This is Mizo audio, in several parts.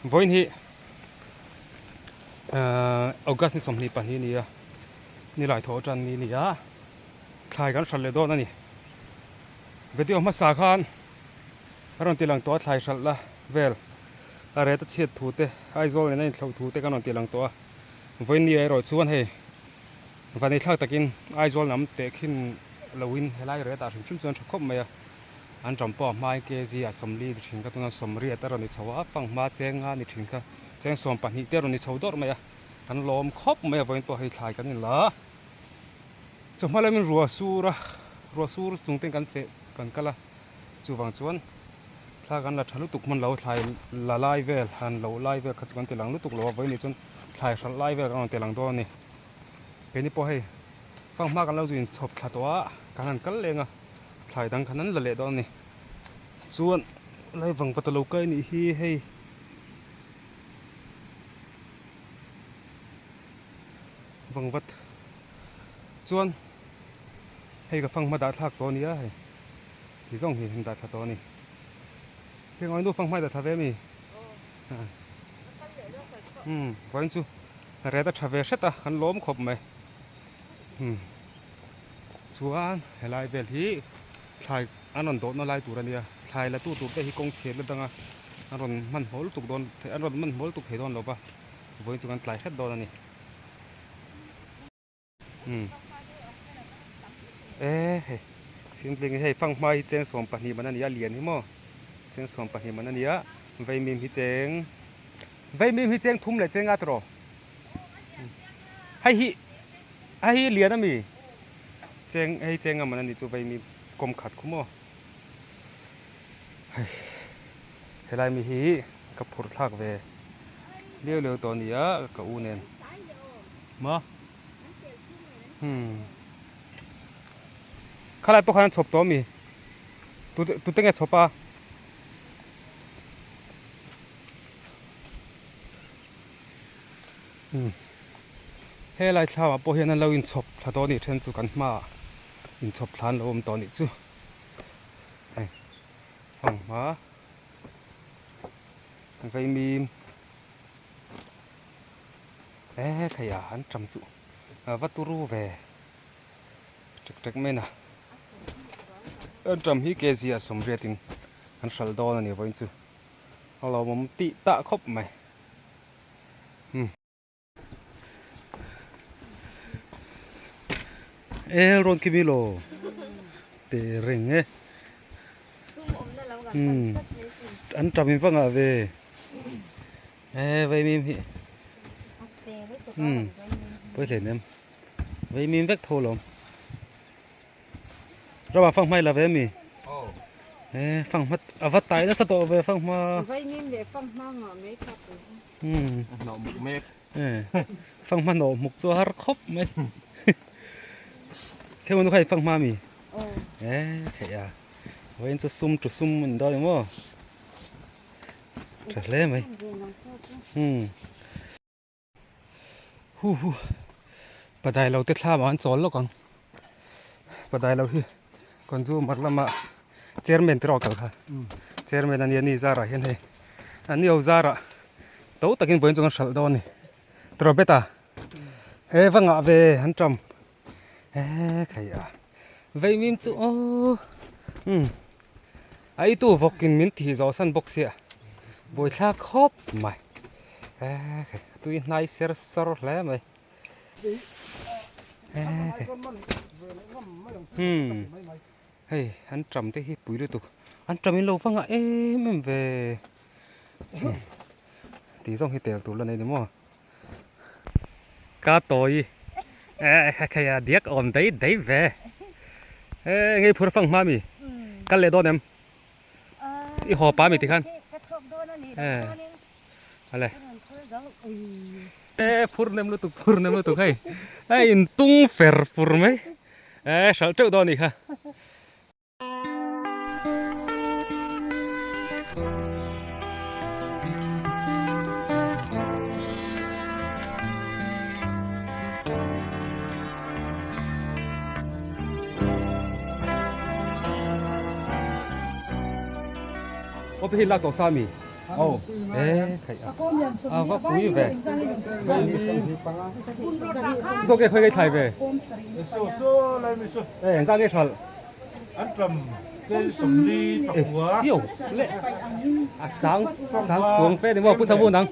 Vawiin hi August ni 22 a ni a, nilai thawh atan ni a ni a, thlai kan hralh leh dawn a ni. Video hmasa khan a rawn ti lang tawh a, thlai hralh la vel a ret a chhiat thu te, Aizawl nena inthloh thu te kan rawn ti lang tawh a. Vawiin ni erawh chuan hei vanei thlak takin Aizawl lam tehkhin loin helai ret ah hrim hrim chuan tha khawp mai a. An ram pawh a hmain kg ah 40 ni thin kha tunah 80 a rawn ni chho a, fang hma cheng nga ni thin kha cheng 12 te a rawn ni chho dawrh mai a, kan lawm khawp mai a vawiin pawh hei thlai kan inla a. Chawhma lamin ruah sur a, ruah sur chung ten kan feh kan kal a, chuvang chuan thla kan la tha lutuk hman lo, thlai la lai vel han loh lai vel kha chu kan ti lang lutuk lo a, vawiin ni chuan thlai hralh lai vel kan rawn ti lang dawn a ni. Keini pawh hei fang hma kan lo zu inchhawp thla tawh a, kan han kal leng a. Thlai dang khan an la leh dawn a ni. Chuan lai vang vat a lo kai nih hi hei. Vang vat. Chuan hei ka fanghma dah thlak tawh a nia hei. Ti zawng hi an dah thla tawh a ni. Heng awinu fanghma i dah thla ve mi? Umm vawiin chu ret a tha ve hret a kan lawm khawp mai. Umm. Chuan helai vel hi thlai an rawn dawhna lai tur a nia, thlai la tu tur te hi kawng chhiat la dang a, an rawn hmanhmawh lutuk dawn an rawn hmanhmawh lutuk thei dawn lo va, vawiin chu kan tlai hret dawn a ni. Umm e hei simpling hi hei fanghma hi cheng 12 man a ni a lian hi maw cheng 12 man a ni a vaimim hi cheng vaimim hi cheng thum leh cheng a tawh hei hi. A hi lian a mi? Cheng hei cheng a man a ni chu vei mi kawm khat khu maw? Hei helai mi hi ka phur thlak ve liau liau tawh a ni a ka u nen maw hmm khalai pawh khan an chhawp tawh a mi? Tute nge chhawp a? Umm helai thlamah pawh hian an lo inchhawp thla tawh a nih then chu kan hmaah inchhawp thla an lo awm tawh a nih chu hei fanghma vaimim e thei a an tam chu a va turu ve tek tek mai na an tam hi kg ah 80 in an hralh dawn a ni vawiin chu a lawmawm tih tah khawp mai. E rawn khi mi lo te reng e an tam in vangah ve e vei mim hi pawi hle nem vei mim vek tho lawm Rama fanghma i la ve mi? E fanghma a va tai nasa tawh ve fanghma. Vaimim leh fanghma ngah mai kha pui. Um. Hnawh muk mek. E fanghma hnawh muk chu a har khawp mai. Theu nu kha i fanghma mi? E theih a. Vawiin chu sum tu sum an dawn emaw? Tha hle mai. Um. Hu hu padai lo te thlam ah an chawl lawk ang padai lo hi consumer lama chairman te erawh a kal kha chairman a nia ni zarah hian hei a ni ho zarah to takin vawiin chu kan hralh dawn a ni trawbet a he va ngah ve an tam he khai a vaimim chu aw umm a itu vawkin min tih zawh san bawk sia buaithlak khawp mai. Tui hnai ser sawr hle mai. Hmm. Hei an tram te hi pui lutuk. An tram in lo va ngah em em ve. Tih zawng hi tel tur la nei ni maw. Ka tawi e kha a diak awm dei dei ve. E ngei phur fang hma mi. Kal leh dawn em. I haw pa mi tikhan. Ka thawk dawn a nih loh chuanin. Ale. E phur nem lutuk phur nem lutuk hei. Hei in tung fer fur mai. E hralh teuh dawn a nih kha. Aw te hi lak tawh sa mi? E khaih a a va pui ve zawk e khawi nge thlai ve e engzah nge hralh e fiau le a sang sang chuang fe ni maw pu savu nang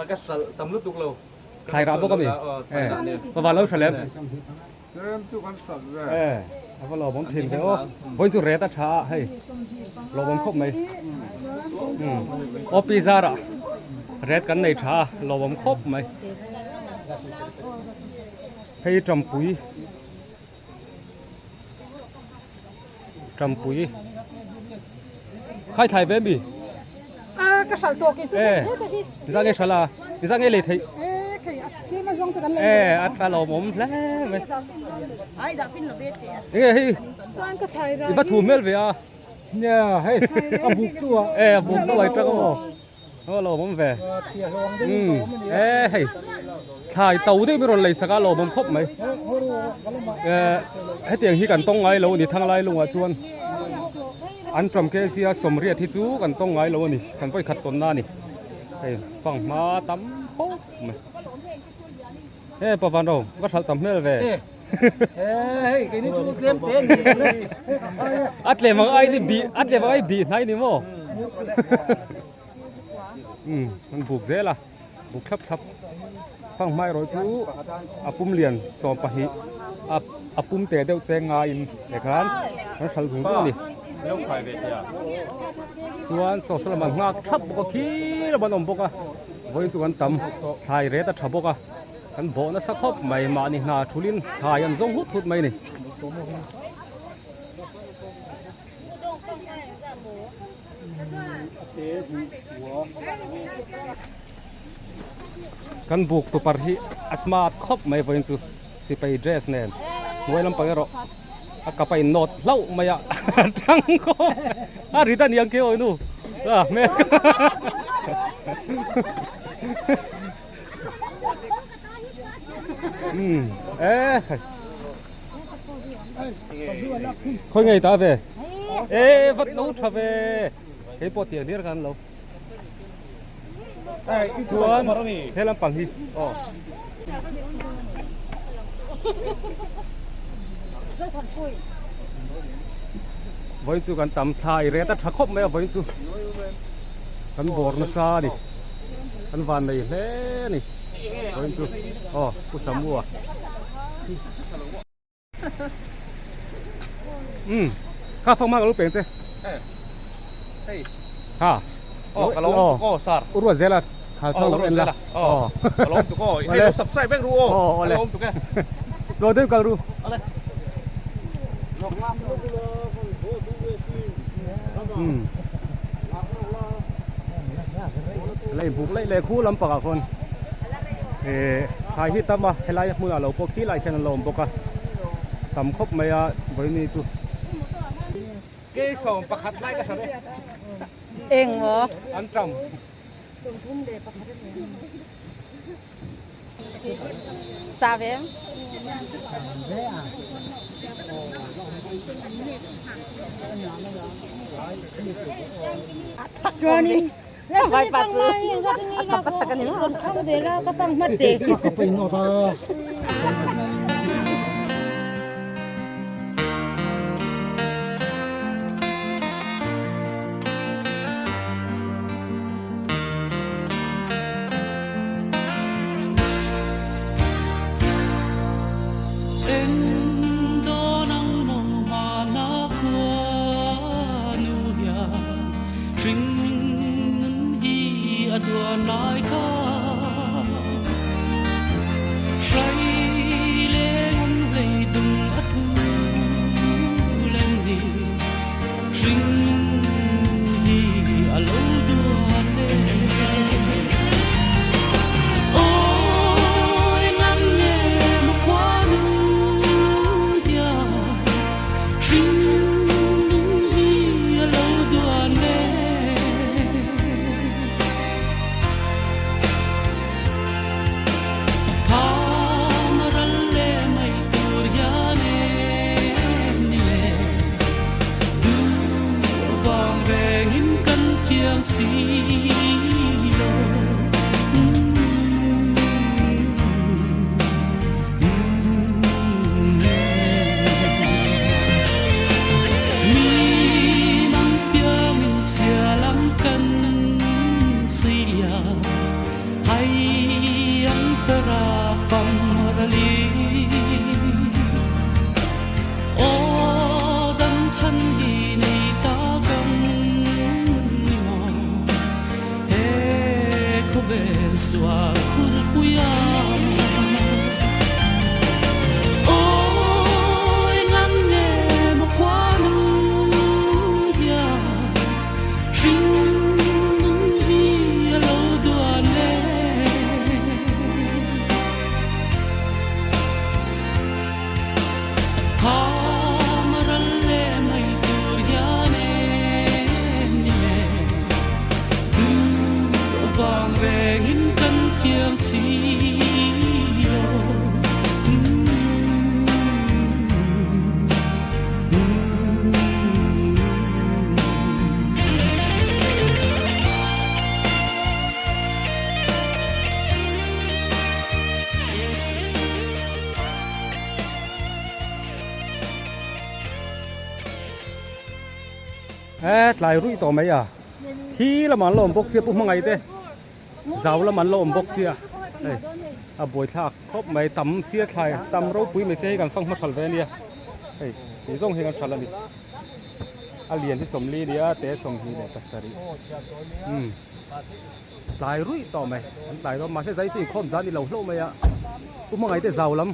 ka hralh tam lutuk lo thlai rah bawk ami e ka van lo hralh em E a va lawmawm thin ve aw vawiin chu ret a tha a hei lawmawm khawp mai umm aw pi zarah ret kan nei tha a lawmawm khawp mai hei tampui tampui khai thlai ve mi a ka hral tawk i chu e za nge hrala za nge lei theih e khei a tlem a zawng chu kan lei e a tha lawmawm hle mai enge hei chuan ka thlai ra i va thu hmel ve a nia hei a buk tu a e a buk tu ai tak amaw aw lawmawm ve umm e hei thlai to deuh mi rawn lei sak a lawmawm khawp mai e hetiang hi kan tawng ngai lo a ni thanglai lungah chuan an ṭam kg a sawmriat hi chu kan tawng ngai lo a ni kan vawikhat tawnna a ni hei fanghma tam khawp mai e pa van ro va hralh tam hmel ve hei keini chu tlem te ni a tlem ang ai ni bih a tlem ang ai bih hnai ni maw umm an buk zel a buk thlap thlap fanghma erawh chu a pum lian 12 a a pum teh deuh cheng ngaiin tikhan an hralh zung zung a ni chuan saw lamah an nghak thap bawk a khi lamah an awm bawk a vawiin chu kan tam thlai ret a tha bawk a kan bawh nasa khawp mai mahni hna thulin thlai an zawng hut hut mai a ni. Kan buk tupar hi a smart khawp mai vawiin chu sipai dress nen hnuai lampang erawh a kap a in nawt hlauh mai a tang khawp a rit a niang ke awi nu a hmel umm e Khawi ngei ta ve e vat lo tha ve hei pawh tiang hlir khan lo chuan he lampang hi aw vawiin chu kan tam thla i ret a tha khawp mai a vawiin chu kan bawr nasa a ni kan van nei hle a ni vawiin chu aw Pu Samua. Um kha phang ma ka lo peng che hei ha oh ka lo oh sar urwa zela kha thang lo en la oh ka lo tu ko hei lo subscribe beng ru oh ka lo tu ke lo deu kal ru ale um lei buk lei le khu lampangah khawn eh thlai hi tam a helai hmunah lo pawh khi lai khian an lo awm bawk a tam khawp mai a vawiini chu Keisawm pakhat lai ka hre ve eng maw an tam cha ve em chuanin vai pa chu a kap tak ani maw kiang si lo. Mi mang piangin sialang kan sia hai ang tara famrali Aw dam chhan hi nei ta kan ni maw He khawvel sual khulpuia Awi ngan nge maw khuanu hian hring nun hi a lo duan le. Tham ral leh mai tur hian em ni le? Duh vang rengin kan kiang si lo. He tlai ruih tawh mai a thi lamah an la awm bawk sia pu hmangaih te zau lamah an la awm bawk sia hei a buai thlak khawp mai tam sia thlai tam ropui mai se hei kan fang hma hral ve ania hei tih zawng hi kan hral ani a lian hi sawmli nia te sawmhnih leh pasarih umm. Tlai ruih tawh mai an tlai dawn mahse zai chu inkhawm zan ni lo hlauh mai a pu hmangaih te zau lam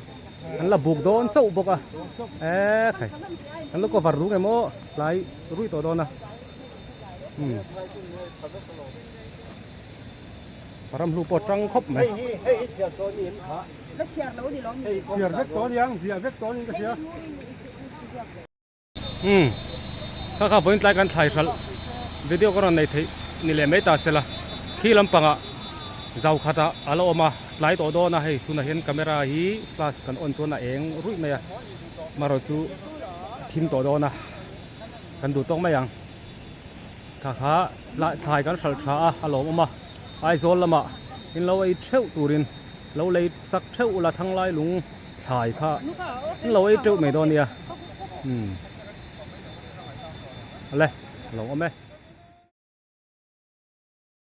an la buk dawn chauh bawk a eee khai an lo cover rung em aw tlai ruih tawh dawn a umm ram hlu pawh tang khawp mai. Umm kha kha vawiin tlai kan thlai hralh video ka rawn nei theih ni leh mai ta sela khi lampangah zau khatah a la awm a tlai tawh dawn a hei tunah hian camera hi flash kan on chuan a eng ruih mai a marawh chu a thim tawh dawn a kan duh tawk mai ang kha kha thlai kan hralh tha a a lawmawm a Aizawl lamah in lo ei theuh turin lo lei sak theuh ula thanglai lung. Thlai kha an lo ei teuh mai dawn nia umm ale a lo awm e.